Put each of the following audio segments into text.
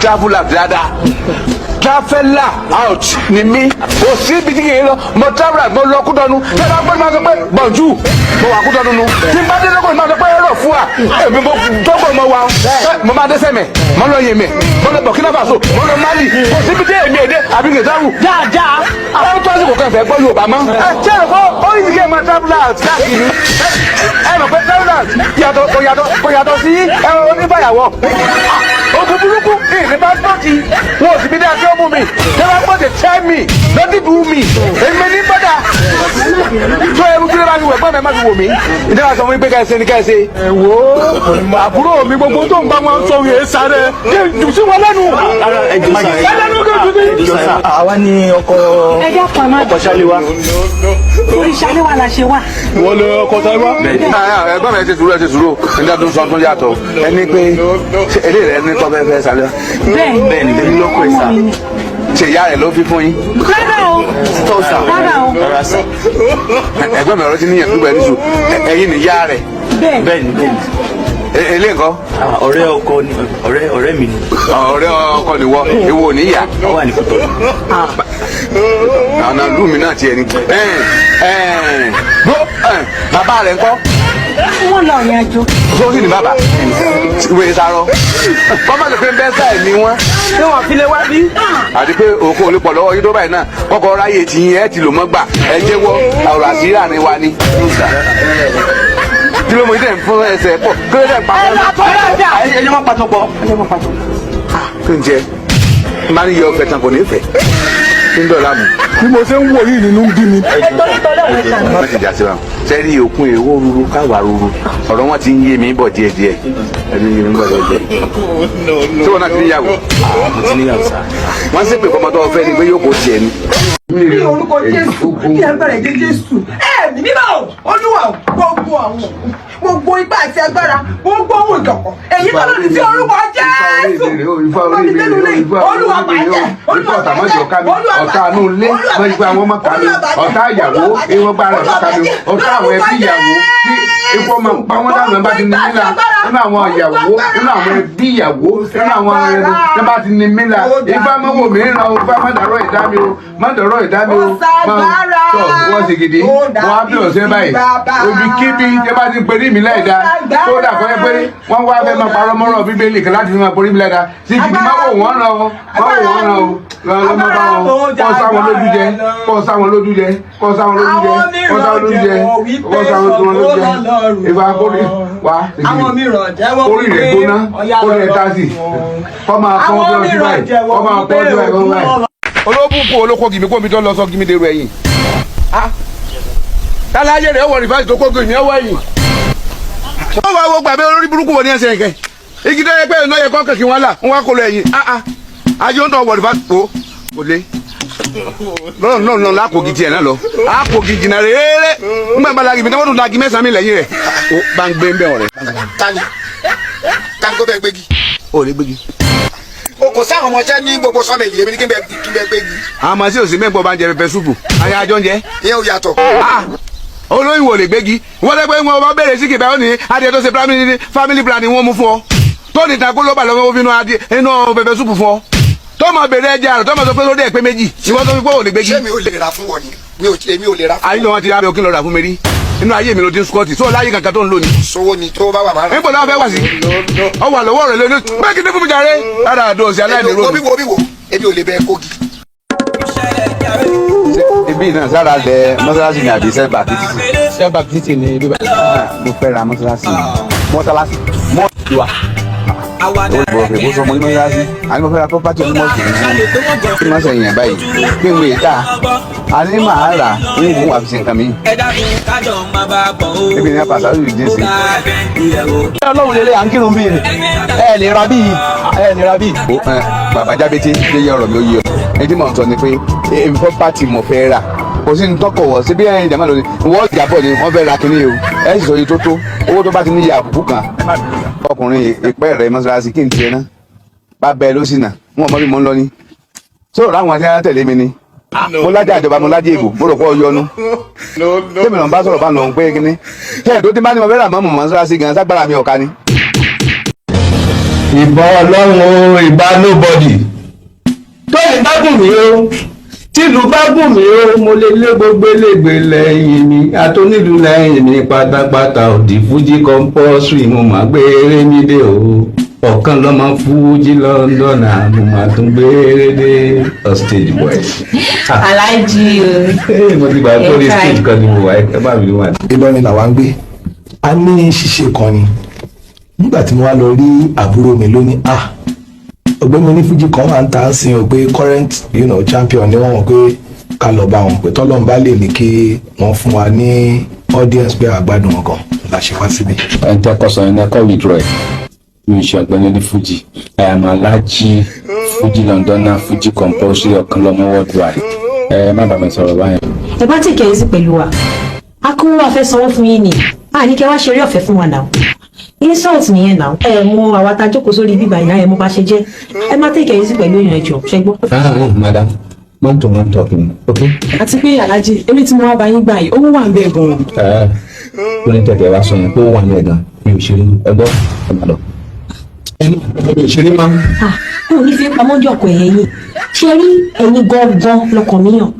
Travel out dáadáa, traveller out ni mí. Kò sí ibi tí kìí lọ. Mo travel out, mo lọ Kútọ́nù. Tí a bá gbọ́dọ̀ máa sọ pé bonjour, mo wà Kútọ́nù nu. Tí n bá dé lọ́kọ̀, máa sọ pé ẹ̀rọ fún wa. Èmi mo tọ́gbọ̀ mo wà, mo máa dé Sẹ́mẹ̀, mo lọ Yèmẹ̀, mo lọ Burkina Faso, mo lọ Mali. Kò sí ibi tí èmi èdè àbí kìí travel dáadáa. Àwọn tó àsìkò kan fẹ́ gbọ́ Yorùbá mọ́. Ẹ ṣé ẹ kọ́ ó yìí kí ẹ máa travel out káàkiri. Ẹ mọ̀ pé travel out yàtọ̀, kò yàtọ̀, kò yàtọ̀ sí ẹ onífàyàwọ́. Ogun burúkú ìrìn pásítọ̀tì wọn ò sì bí dáa tí ó mú mi. Ṣé wàá gbọ́dọ̀ tell me nothing do me. Èmi ní bọ́dà tó ẹrú tí wọ́n bá fi wẹ̀ gbọ́n mi má fi wò mí. Ìdára sọ fún mi pé ká ẹ ṣe ni ká ẹ ṣe. Ẹ wo àbúrò mi, gbogbo tó ń bá wọn sọ yẹn sáré kí n jù sí wọn lẹ́nu. Ẹ lẹ́nu kí n jù sí. Àwa ni ọkọ Ẹ dákun, ẹ má ọkọ Ṣáléwá. Orí Ṣaléwá la ṣe wá. Wọ́n lè ọkọ Ṣáléwá. Ẹ̀gbọ́n mi, ẹ ṣe sùúrù, ẹ ṣe sùúrù. Nígbà tó ń sọ tó yàtọ̀ ẹni pé ṣé eléyìí rẹ ní tọ́ fẹ́ fẹ́ sálẹ̀? Bẹ́ẹ̀ ni. Bẹ́ẹ̀ ni, èmi ló kọ ìsà. Ọmọ mi ni. Ṣe ìyá rẹ̀ ló fi fún yín? Rárá o, rárá o. Rárá sà. Ẹ̀gbọ́n mi, ọ̀rọ̀ ti níyàn gbígbẹ́ níṣu. Ẹ̀yin ni ìyá rẹ̀? Bẹ́ẹ̀. Bẹ́ẹ̀ ni, bẹ́ẹ̀ ni. Eléyìí nǹkan? Ah, ọ̀rẹ́ ọkọ ni, ọ̀rẹ́ mi ni. Ọ̀rẹ́ ọkọ ni wọ, ìwọ ò ní ìyá? Ó wà ní Kútọ̀nù. Àwọn ìlú mi náà tiẹ̀ ni. Bàbá rẹ̀ ńkọ́? Wọ́n lọ ìrìn àjò. Tó sì ní bàbá ìwé sarọ kọ́ má lè pé bẹ́ẹ̀ sáì ní wọ́n. Ṣé wọn fi lè wá bí? Àti pé òkú olè pọ̀ lọ́wọ́ yín tó báyìí náà kọ́kọ́ ráyè tí yín ẹ ti lò mọ́ gbà. Ẹ jẹ́wọ́, ọ̀rọ̀ àṣírí àárín wa ni. Kí ló mọ ilé fún ẹsẹ̀ pọ̀? Kí ló dé pa fún? Ẹ jẹ́ máa pàtó pọ̀. Kí n jẹ n bá ní yọ ọfẹ tán, kò ní fẹ́ kí n dọ̀la mu. Bí mo ṣe ń wò yìí nínú ń bí mi. Ẹ torí tọ́lọ́ rẹ sàn. Wọ́n ti jà sí wa sẹ́rí òkun èwo ruru káwa ruru. Ọ̀rọ̀ wọn ti ń yé mi bọ̀ díẹ̀díẹ̀, ẹni yé mi bọ̀ díẹ̀díẹ̀. Tí wọn náà ti níyàwó? Mo ti níyàwó sà. Wọ́n sì pè fọmọ tó fẹ́ ni pé yóò kó tiẹ̀ ni. Ní orúkọ Jésù, ní agbára ẹ̀jẹ̀ Jésù, ẹ̀mí mímọ́ o, Olúwa o, gbogbo àwọn gbogbo ipá àti agbára, gbogbo ohun ìkọ̀kọ̀ èyí tó lòdì sí orúkọ Jésù, Olúwa bàjẹ́, Olúwa bàjẹ́, Olúwa ọ̀tá inú ilé wọ́n yí pé àwọn ọmọ kà mí, ọ̀tá ìyàwó ìwọ̀n gba rẹ̀ ọ̀tá mi, ọ̀tá àwọn ẹbí ìyàwó tí ikú ọmọ pa wọ́n dànù bá ti ní mí la, nínú àwọn ìyàwó, nínú àwọn ẹbí ìyàwó, nínú àwọn ẹni tí bá ti ní mí la. Ifá mọ́wọ́ mi ràn ó, ifá má dàrọ́ ìdá mi o, má dàrọ́ ìdá mi o. Má tọ̀ wọ́n sì gidi wọ́n á bí ọ̀sẹ̀ báyìí. Òbí kíbi tí bá ti ń perí mi láìda tó dà kọ́ ẹ pé wọ́n wá fẹ́ máa parọ́ mọ́rọ̀ Bíbélì kan láti fi máa perí mi láìda sí gidi. Má wò wọ́n ràn ó, má wò wọ́n ràn ó. Lọ́mọ bá wọn kọ́ sáwọn lójú jẹ, kọ́ sáwọn lójú jẹ, kọ́ sáwọn lójú jẹ, kọ́ sáwọn lójú jẹ, kọ́ sáwọn lójú jẹ. Ìfà kórè wá. Àwọn mìíràn jẹ́wọ́ Orí rẹ̀ gbóná, orí rẹ̀ tásì, kọ́ máa kọ́ bí ọtí báyìí, kọ́ máa kọ́ bí ọtí báyìí. Olóbùkún olóko gìmí kó mi tó lọ sọ gìmí dèrò ẹ̀yìn. Táláyé rẹ̀ wọ̀ rìfáàsì tó kó gìmí ọwọ́ ẹ̀yìn. Wọ́n wá wo gbàgbé olórí burúkú wọ̀ ní ẹsẹ̀ kẹ igi tó yẹ pé ìnáyẹ kọ́ kẹ̀kẹ́ wọn là ń wá kó lọ ẹ̀yìn. Ayé ń tọ́ wọ̀ rìfáàsì kó kò lé lọ́nà náà náà lákòókì tiẹ̀ náà lọ àkòkì jìnnà rere ńgbà bá lagi mi tí wọ́n tún lagi mẹ́sàn-án mi lẹ́yìn rẹ̀ ó bá ń gbé ń bẹ̀ ọ̀rẹ́. Tani tani tó bẹ gbégi? Ó lè gbégi. O kò sáwọn ọmọọṣẹ́ ní gbogbo sọmọ èyí, èmi ní kí n bẹ gbégi. Àwọn ọmọ sí òsì mẹ́gbọ́n bá ń jẹ pepper soup ayé ajọ́ ń jẹ. Ìyẹn ò yàtọ̀. Olóyún wò lè gbégi. Wọ́n lẹ́gbẹ́ wọn bá bẹ̀rẹ̀ sí kìbẹ́ ó ní adìẹ tó ṣe family planning wọ́n mú fún ọ tó ní ìtàkùn ló bà lọ́wọ́ inú adìẹ inú pepper soup fún ọ tó máa bèrè ẹja rẹ tó máa sọ pé lórí ẹ pé méjì ìwọ́n tó fi pé ò lè gbégi. Ṣé mi ò lè rà fún wọn ni? Mi ò, èmi ò lè rà fún. Ayé wọn ti rábẹ òkè lọ rà fún mi rí. Inú ayé mi ló ti ń squat tó láyé kankan tó ń lò ní. Sowó ni tó bá wà máa rà. Níbo ló fẹ́ wá sí? Ọ wà lọ́wọ́ rẹ̀ lónìí pé kí ní fún mi jàre rárá àdó ọ̀sẹ̀ aláìní Wo bí ròdù. wo bí wo, èmi ò lè bẹ kógi. Ibi náà sára lẹ mọ́sálásí ni àbí sẹ́ńbà títí? Sẹ́ńbà títì ní bíbá. Mo fẹ́ ra mọ́sálásí. Mọ́sálásí mọ́ọ̀sì wa. Ó bọ̀ fẹ́ kó sọ mo ní mọ́sálásí àní mo fẹ́ ra property ní mọ́ọ̀sì ní kí wọ́n sẹ̀yìn báyìí pé n wèé ta àní màá rà ń wò wà fi ṣe nǹkan mi. Ebi ní apàṣẹ àlùyí dín sí. Ọlọ́run lélẹ̀ à ń kírun bíi ẹ lè ra bíi ẹ lè ra bíi. Ó ẹ bàbá jábẹ́tì lè yẹ ọ̀rọ̀ mi ó yé ọ. Ẹni tí mò ń sọ ni pé èmi property mo fẹ́ rà, kò sí ní tọkọ̀ wọ̀ síbi ẹ̀yìn ìjàmbá lónìí. Wọ́n jábọ̀ ni wọ́n fẹ́ ra kínní o. Ẹ sì sọ yìí tó tó owó tó bá ti níyà àbùkù kan ọkùnrin ìpẹ́ rẹ̀ mọ́ṣáláṣí kí n tiẹ̀ ná bá bẹ́ẹ̀ ló sì nà wọn mọ bí mo ń lọ ni sọ̀rọ̀ láwọn àti ẹran tẹ̀lé mi ni. Mo lájà ìjọba, mo lájà ìbò, mo rò pé ọyọnu tèmi náà bá sọ̀rọ̀ bá ń lọ pé kínní tẹ́ ẹ̀ tó ti bá ní mo fẹ́ rà mọ́ mọ́ṣáláṣí gan ságbára mi ọ̀ka ni. Ìbọn Ọlọ́run o, ìbá nobody. Tóyìn bá gùn mí o, tìlú bá gùn mí o, mo lè lé gbogbo elégbè lẹ́yìn mi, àtọ́nílù lẹ́yìn mi pátápátá. Òdì fújì compulsory, mo máa gbé eré mi dé o. Ọ̀kan lọ́mọ fújì London, mo máa tún gbé eré dé. Stage boys. Aláàjì o. Mo ti gbà pé orí stage kan ni mo wà, ẹ bá mi ní wà. Ìlọrin làwa ń gbé, a ní ṣíṣe kan ni. Nígbà tí mo wá lọ rí àbúrò mi lónìí, ah, ọ̀gbẹ́ni onífújì kan wà ń ta ń sin o, pé current champion ni wọ́n, wọ́n pé ká lọ bá wọn, pé tọ́lọ́run bá lè ní kí wọ́n fún wa ní audience, pé àgbàdùn wọn gan la ṣe wá síbi. Ẹ ń tẹ́kọ̀ sọ yẹn, ẹ̀kọ́ withdraw ẹ̀. Mi ò ṣe ọ̀gbẹ́ni onífújì. I am Alhaji Fuji Londoner, Fuji compulsory, ọ̀kan lọ́mọ worldwide. Ẹ má bàa mi sọ̀rọ̀ báyẹn. Ẹ bá tèkẹ́ yìí sí pẹ̀lú wa, akówó wa fẹ́ sanwó fún yín ni, a ní kẹ́ wá ṣeré ọ̀fẹ́ fún wa náà. Insult nìyẹn náà. Ẹ mọ àwa tá a jókòó sórí bíbá ìná, ẹ mọ bá ṣe jẹ́. Ẹ má tèkẹ́ yìí sí pẹ̀lú èèyàn, ẹjọ́ ṣẹ gbọ́. Ah, madam, man to man talking, okay? Àti pé aláàjì, èmi tí mo wá bá yín gbà yìí, owó wà ń bẹ̀ gan-an. Ẹ ó ní tẹ̀tẹ̀ wá sọ yẹn pé ó wà ní ẹ̀gàn. Mi ò ṣeré, ẹ gbọ́, ẹ má lọ. Ẹ má, mi ò ṣeré máa. Ah, n ò ní fi pamọ́ jọ ọkọ̀ ẹ̀yẹ yìí ṣe rí. Ẹ̀yin gangan lọkàn mi yàn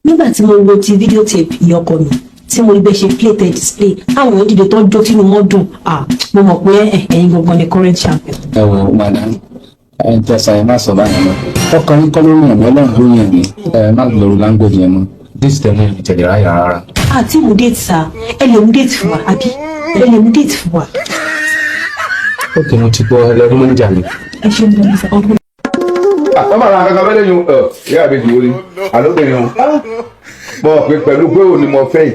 nígbà tí mo wo ti video tape ìyá ọkọ mi, tí mo rí bẹ́ẹ̀ ṣe play tẹ display, táwọn èèyàn dìde tó ń jó, tínú wọn dùn. Ah, mo mọ̀ pé ẹ̀yin gangan ni current champion. Ẹ wo, madam, ẹ ń tẹ̀sán, ẹ má sọ báyẹn mọ́. Ọkàn yín kọ́ ló yàn mí, Ọlọ́run ló yàn mí. Ẹ má lóru language yẹn mọ́. This time mi tẹ̀lé ráyà rárá. Àti mú date sá, ẹ lè mú date fún wa, àbí ẹ lè mú date fún wa? Ok, mo ti gbọ́, ẹ lọ rí manager mi. Ẹ ṣe ń bọ̀ ní sá ọdún. Wọ́n máa ra kankan fẹ́lẹ́ yun ẹ̀ ìyá àbèjì wo ni àlóbìnrin o mọ̀ pé pẹ̀lú pé òun ni mo fẹ́ yìí.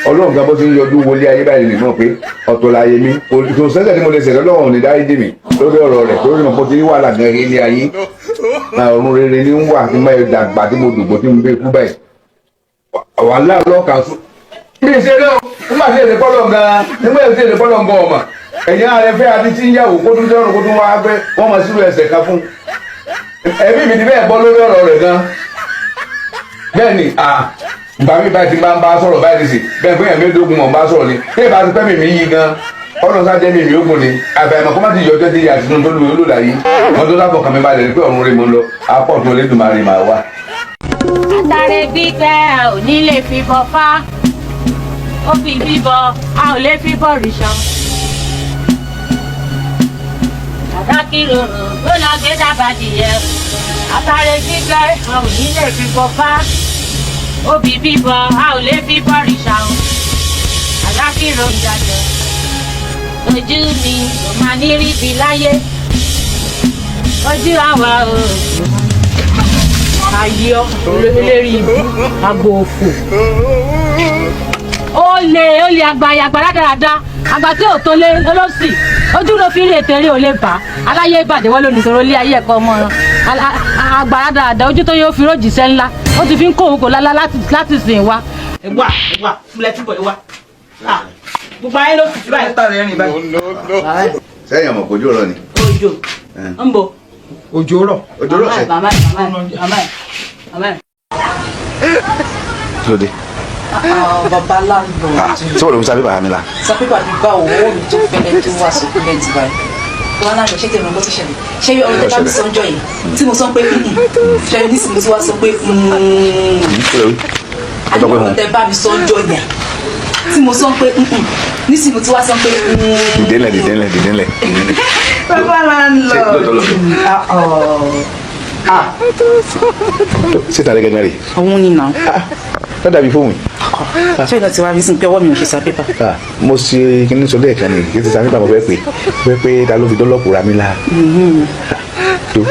Ọlọ́run gan bó ti ń yọjú wọlé ayé báyìí lè mọ̀ pé ọ̀tọ̀ láyé mi, kò sẹ́sẹ̀ tí mo lè ṣẹ̀dọ̀. Ọlọ́run ò ní dárí dì mí lórí ọ̀rọ̀ rẹ̀ lórí mọ̀ pé ti rí wàhálà gan ilé ayé. Ọ̀run rere ní ń wà tí mo dàgbà, tí mo dùgbò, tí mo bẹ kú báyìí, wàhálà ọlọ́kàn sún mi ṣe lọ. Nígbà tí èdè kọ́lọ̀ gan, nígbà tí èdè kọ́lọ̀ gan, ọmọ ẹ̀yìn ààrẹ fẹ́ àti tí ń yàwó kó tún tẹ́rù kó tún wá fẹ́ wọ́n máa sílùú ẹsẹ̀ kan fún ẹbí mi ti bẹ́ẹ̀ bọ́ lórí ọ̀rọ̀ rẹ̀ gan. Bẹ́ẹ̀ ni ìgbà mi báyìí ti máa ń bá sọ̀rọ̀ báyìí sì bẹ́ẹ̀ pé ẹ̀mí ẹ̀dógún mọ̀ ń bá sọ̀rọ̀ ni. Bí ìbá ti pẹ́ mi mi yí gan, ọ̀nà sájẹ́ mi mi ogun ni. Àfàìmọ̀ kó má ti yọjọ́ ti yà sínú tó lù ú lò láyé wọn tó sábọ̀ kàn mí balẹ̀ ni pé ọ̀run rẹ̀ mo ń lọ, apọ̀ tó Olódùmarè máa wà. Àtàrẹ gbígbẹ, a ò ní lè fi bọ fá, ó fi bíbọ, a ò lè fi bọ rìṣan. Àdákìròrò ló lọ gbé dábàdìyẹ. Àtàrẹ gbígbẹ, a ò ní lè fi bọ fá, ó fi bíbọ, a ò lè fi bọ rìṣan. Àdákìrò ìjàjẹ ojú mi kò máa ní ríbi láyé ojú àwa o. Ayé ọ eléré ibú àgbo òfò. Ó lè, ó lè àgbàyà àgbà rádaràda, àgbà tí ò tó lé olóṣì, ojú ló fi rí ètò eré, ò lè bà aláyé ìbàdí wọn lónìí sọ̀rọ̀ lé ayé ẹ̀kọ́ ọmọ àgbà rádaràda, ojú tó yóò fi rójìṣẹ́ ńlá, ó ti fi ń kó òun kò lálá láti sìn wá. Ẹ wá, ẹ wá fúnlẹ̀ túbọ̀, ẹ wá. Gbogbo ayé ló tutù báyìí. Sẹ́yìn ọmọ kojú ọ̀rọ̀ ni. Òjò ń bọ̀. Òjò rọ̀. Òjò rọ̀ sẹ́. Màmá ẹ̀, màmá ẹ̀, màmá ẹ̀, màmá ẹ̀. Kí ló dé? Bàbá landlord. Tí wọ́n lè fi sábẹ́ bàá mi la. Sọ pé bàbí bá owó mi tó fẹ́lẹ́ tó wà sókúlẹ̀ jù báyìí. Wọn náà ṣe tẹ̀lé ọgbọ́n tó ṣẹlẹ̀. Ṣé ọ̀rọ̀ tó bá mi sọ ọjọ́ yìí tí mo sọ pé ṣe nísìnyí mo ti wá sọ pé Kí ló wí? Àní ọ̀rọ̀ tẹ bá mi sọ ọjọ́ yẹn tí mo sọ pé nísìnyí mo ti wá sọ pé. Dìde ńlẹ̀, dìde ńlẹ̀, dìde ńlẹ̀, dìde ńlẹ̀. Bàbá landlord. Ṣé lóòótọ́ lọ? Ṣé tàlẹ́ gẹ́gẹ́ rè? Òun ni nà. Ló dàbí fóònù. Ṣé ìlọ ti wá rí sí pé ọwọ́ mi ò ṣe sa pépà? Mo ṣe kíní sọ lẹ́ẹ̀kan ni, kí n ti sa pépà, mo fẹ́ pè fẹ́ pé ta ló fi dọ́lọ́pù ra mi la. Tó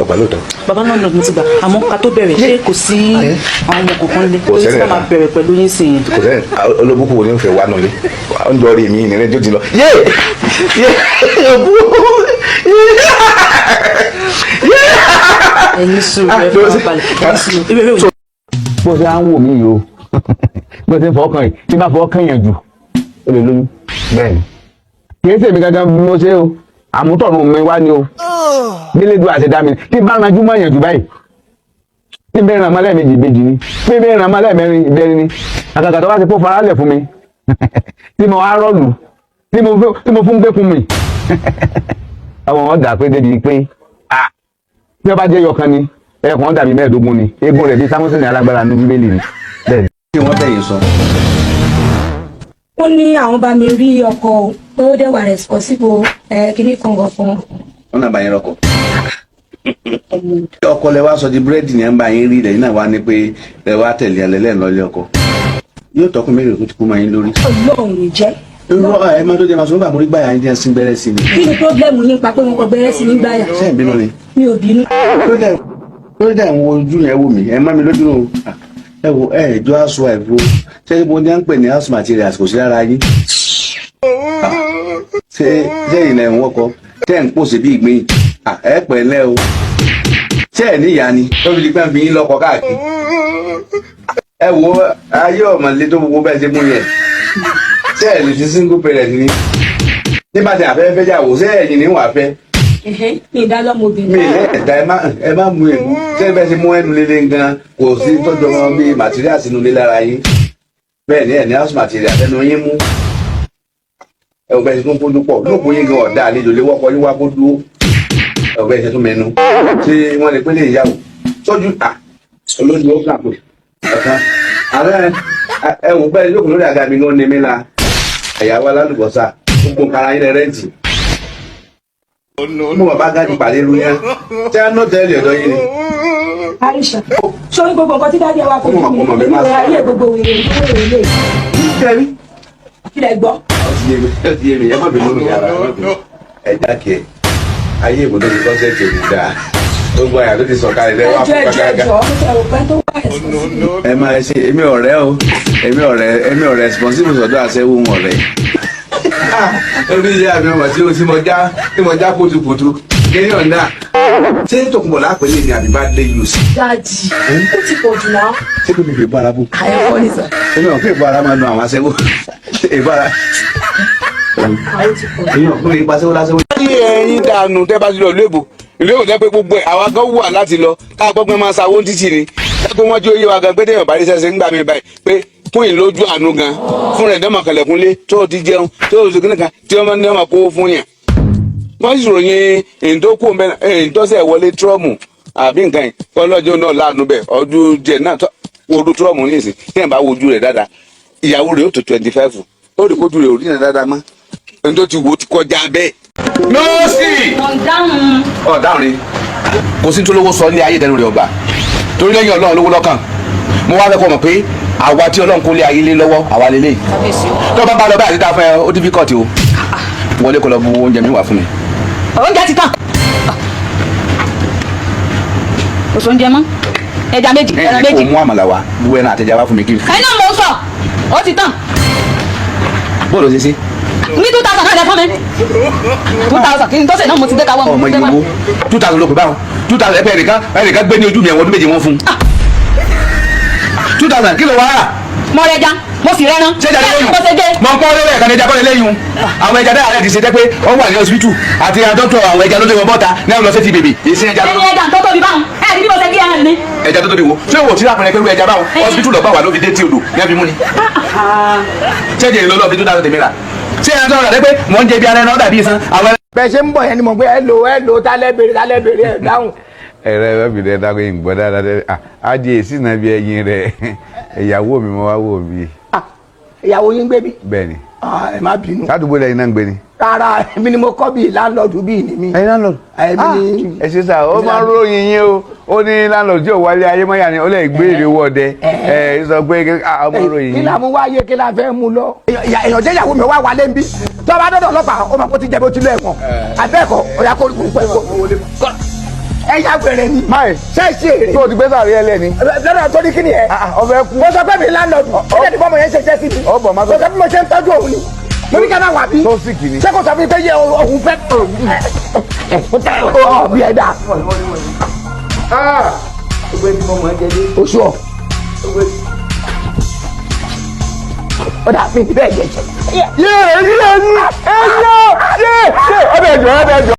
ọgbà lóòótọ́. Bàbá náà mo ti gbà, àmọ́ ká tó bẹ̀rẹ̀, ṣé kò sí àwọn ọmọ kọ̀ọ̀kan lé? Kò Torí tí sẹ́lẹ̀ wọ́n máa kan. bẹ̀rẹ̀ pẹ̀lú yín sí i. Kò sẹ́yìn olóbùkún wo ni ó fẹ́ wá nulẹ̀? Ó ń jọ rí mi ìrìn tó ti lọ. Yé yé òkú. Ẹ̀yin sùúrù, ẹ fara balẹ̀, ẹ̀yin sùúrù. Ìbéèrè òjò. Bó ṣe à ń wò mí yìí o, bó ṣe ń fọwọ́ kàn yìí, tí bá fọwọ́ kàn yàn jù, ó lè lóyún. Bẹ́ẹ̀ ni, kì í ṣèmi gangan bí mo ṣe o, àmútọ̀run mi wá ni o. Nílé àṣẹ dá mi, tí bá ranjú mọ́ yàn jù báyìí, tí bẹ́ẹ̀ ràn mọ́ lẹ́ẹ̀mejì, ìbejì ni. Tí bẹ́ẹ̀ ràn mọ́ lẹ́ẹ̀mẹrin, ìbẹ́rin ni. Àgàgà tó bá ti kó faralẹ̀ fún mi, tí mo wá rọ́ọ̀lù, tí mo fún gbẹ́kun mi. Àwọn wọn dà pé débi pé bí wọ́n bá jẹ́ yọkan ni ẹ̀ẹ̀kan dàbí 15 ni eégún rẹ̀ bí Sámúsìnì alágbára ní Bíbélì ni. Bẹ́ẹ̀ ni. Kí wọ́n bẹ̀yìn sọ. Ó ní àwọn bá mi rí ọkọ o, pé ó dẹ̀ wà responsible ẹ kíní kan kan. Wọ́n náà bá yín rọkọ̀. Ọkọ lẹ wá sọ di búrẹ́dì ní ẹ̀ ń bá yín rí lẹ́yìn náà wá ní pé ẹ wá tẹ̀lé alẹ́ lẹ́nu lọ́lé ọkọ. Yóò tọkùn mélòó tó ti kú mọ́ yín lórí. Ọlọ́run ní jẹ́. Irú ẹ máa tó jẹ máa sọ nígbà mo rí gbàyà yín jẹ́ sí gbẹ́rẹ́ sí ni. Kí ni problem yín pa pé mo kọ gbẹ́rẹ́ sí ní gbáyà? Ṣé ẹ̀ ń bínú ni? Mi ò bínú. Lórí dẹ̀ ń wo ojú yẹn wò mí, ẹ má mi lójú nù. Ẹ wo ẹ jọ aṣọ àìfo, ṣé ibo ní à ń pè ní house materials kò sí lára yín? Ṣé ṣé ilẹ̀ ń wọ́kọ? Ṣé ń pòsè bí ìgbín? Ẹ pẹ̀lẹ́ o. Ṣé ẹ̀ níyà ni? Tó fi di pé ń fi yín lọ́kọ káàkiri. Ẹ wo ayé ọ̀mọ̀lé tó gbogbo bẹ́ẹ̀ ṣe mú yẹn. Ṣé ẹ̀ lè ti single parent ni? Nígbà tí àfẹ́fẹ́ jà wò, ṣé ẹ̀yin ni wàá fẹ́? Mi ì dá lọ́mọbìnrin. Mi lẹ́ẹ̀dá, ẹ má mú ègún. Ṣé bẹ́ẹ̀ ṣe mú ẹnu lélẹ̀ gan, kò sí tọ́jú ọmọ bíi material sínú ilé lára yín. Bẹ́ẹ̀ ni ẹ̀ ní house material ẹnu yín mú. Ẹ ò bẹ́ẹ̀ ṣe tún kójú pọ̀ lóògùn yín gan, ọ̀dà àlejò lé wọ́pọ̀ yín wá kó dúró. Ẹ ò bẹ́ẹ̀ ṣe tún mẹ́nu ṣé wọ́n lè pélé ìyàwó sójú à olójú ó kà pé ọ̀kan ààrẹ. Ẹ wò bẹ́ẹ̀ yóò kún lórí àga mi gan ní mi la ẹ̀yàwó alálùbọ́sà gbogbo nǹkan ara yín lẹ rent. Mo bàbá gáàdì pàdé irú yẹn tí a nọ tẹ́lẹ̀ ọ̀dọ́ yín ni. Aisha, sórí gbogbo nǹkan tí daddy ẹ wá fojú Ọmọ mi ọmọ mi èmi máa ò ráyè gbogbo wèrè wèrè lè. Kẹ́rí. Kí lẹ gbọ́? Ó ti yé mi, ó ti yé mi. Ẹ má bínú mi yàrá, ẹ má bínú. Ẹ jákè ayé ìbò tó ti kọ́sẹ̀tì èmi dáa, gbogbo àyà tó ti sọ̀kalẹ̀ lẹ́wọ́ Ẹjọ́, àpò ẹjọ́, kákáká. ẹjọ́, mo fẹ́ rò pé tó wà responsible. Ẹ máa ṣe èmi ọ̀rẹ́ o, èmi ọ̀rẹ́, èmi ọ̀rẹ́ responsible sọ̀dọ̀ àṣẹwó wọn ọ̀rẹ́. Orí ìyá mi ọmọ tí mo tí mo já tí mo já kutukutu kéèyàn náà ṣé Tòkunbọ̀ lápẹ̀lẹ̀ ni àbí bá dé yìí sí. Daddy, ó ti pọ̀ jù náà. Ṣé kò ní fi bọ́ ara bù? Àyẹ̀kọ́ ni sir. Èmi ò fi ìbò ara máa nu àwọn aṣẹ́wó ìbò ara. Àwọn ti pọ̀ jù. Èmi ò fún ipa aṣẹ́wó lásẹ́wó. Ní ẹ̀yin dànù tẹ́ bá ti lọ ìlú èbò, ìlú èbò tẹ́ pé gbogbo ẹ̀ àwa gan wà láti lọ ká gbọ́ pé máa sanwó títì ni pé wọ́n jó yé wa gan pé téèyàn bá rí sẹ́sẹ́ ń gbà mí báyìí pé fún ìlójú àánú gan fún rẹ̀ dẹ́mọ̀ kẹlẹ̀kúnlé tó o ti jẹun tó o ti kíni kan tí wọ́n ní ọmọ kó fún yàn. Wọ́n sì ròyìn ìdókòó ìdọ́sẹ̀ wọlé trọ́ọ̀mù àbí nǹkan yìí kọ́lọ́jọ́ náà láàánú bẹ̀ ọdún jẹ náà ọdún trọ́ọ̀mù ní ìsìn tí ẹ̀ bá wojú rẹ̀ dáadáa, ìyàwó rẹ̀ ó tó 25, ó rí kójú rẹ̀ ò rí rẹ̀ dáadáa mọ́, ẹni tó ti wò ó ti kọjá bẹ́ẹ̀. Nọ́ọ̀sì. Ọ̀dáhùn. Ọ̀daràn ni kò sí tó lówó sọ ní ayé ìdẹnu rẹ̀ ọgbà torí lẹ́yìn Ọlọ́run lówó lọ́kàn. Mo wá fẹ́ kọ́ mọ̀ pé àwa tí Ọlọ́run kó lé ayé lé lọ́wọ́ àwa lélẹ̀ tó bá bá lọ báyìí dídá fún ẹ, ó difficult o. Wọlé kó lọ bu oúnjẹ mi wá fún mi. Oúnjẹ ti tán. Kò sóúnjẹ mọ́. Ẹja méjì, ẹran Ẹ kò méjì. mú àmàlà wá, bu ẹran àtẹjà wá fún mi kí n fi. Ẹyin náà mò ń sọ, ó ti tán. Bóòlù ṣe ṣe. Ní 2,000 náà lẹ fún mi. 2,000 kí n tó sè náà mo ti dé káwọ́ Ọmọ yìí owó 2,000 ló pè báwọn 2,000. Ẹ pé ẹnìkan ẹnìkan gbé ní ojú mi, ẹ̀wọ̀n ọdún 7 wọ́n fún 2,000. Kí ló wá rà? Mo rẹja, mo sì rẹran. Ṣé ìjà lẹ́yìn Mo ṣe gé. mọ̀ n pọ́n lórí ẹ̀ka ní ẹja kọ́lé lẹ́yìn àwọn ẹja dáhà rẹ̀ ti ṣe jẹ́ pé wọ́n wà ní hospital àti àdọ́tọ̀ àwọn ẹja lóde wọn bọ́ta ní àwọn lọ sí ti bèbè ìsìn ẹja. Ẹyin ẹja tó tóbi báwọn. Ẹ rí bí mo ṣe gé ẹran mi. Ẹja tó tóbi wo? Ṣé wò tí lápẹ̀rẹ̀ pẹ̀lú ẹja báwọn hospital lọ́gbà wà ló fi dé tí odò ní ẹbí mú ni? Ṣé ẹjẹ̀ lọ́lọ́ fi 2,000 tèmi rà? Ṣé ẹran tó rà pé mò ń jẹ bí ara ẹran dàbí isan àwọn. Bẹ́ẹ̀ ṣe ń bọ̀ yẹn ni mo gbé ẹ lò ẹ lò tálẹ́ bèrè tálẹ́ bèrè ẹ̀ dáhùn. Ẹ̀rọ ẹ̀rọ bìrẹ̀ dákọ̀ yìí ń gbọ́ dáadáa. Adìẹ èsì náà bí ẹyin rẹ̀, ìyàwó mi mo wá wò bí. Ìyàwó yín gbé bí? Bẹ́ẹ̀ ni. Ah, ẹ má bínú. Sádùúgbò lẹ́yìn náà ń gbé ni. Rárá, èmi ni mo kọ́ bíi landlord bíi ni mi. Ẹ̀yin landlord? Èmi ni. Ẹ ṣe sà, ó máa ń ròyìn yín o. Ó ní landlord tí ò wálé ayé mọ́yà ni ó lè gbé èrè owó ọdẹ ẹ sọ pé ó máa ń ròyìn Kí yín. la mú wáyé, kí la fẹ́ mú lọ? Èèyàn jẹ́ ìyàwó mi wá wálé ń bí. Tó bá dọ́dọ̀ ọlọ́pàá, ó máa kó ti jẹ́ bó ti lọ ẹ̀wọ̀n. Àbẹ́ẹ̀kọ́, ọ̀yà kó kó ẹ yá wẹ̀rẹ̀ ni. Máì. Ṣé ṣe èrè? Tó o ti gbé sàrí ẹ lẹ́ni. Lọ́dọ̀ tó ní kí ni ẹ? Ọbẹ̀ kú. Mo sọ pé mi landlord. Kí ni bọ́mọ yẹn ṣe jẹ́ sí mi? Ọ bọ̀ má Mo sọ pé mo ṣe ń tọ́jú òun ni. Mo ní ká máa wà bí. Tó sì kì ní. Ṣé kò sọ fún mi pé yẹ òun fẹ́? Ọ̀ bí ẹ dà. Oṣù ọ̀. Ó dà mí bẹ́ẹ̀ jẹ́ jẹ́. Yé yé yé yé yé ọbẹ̀ jọ ọbẹ̀ jọ.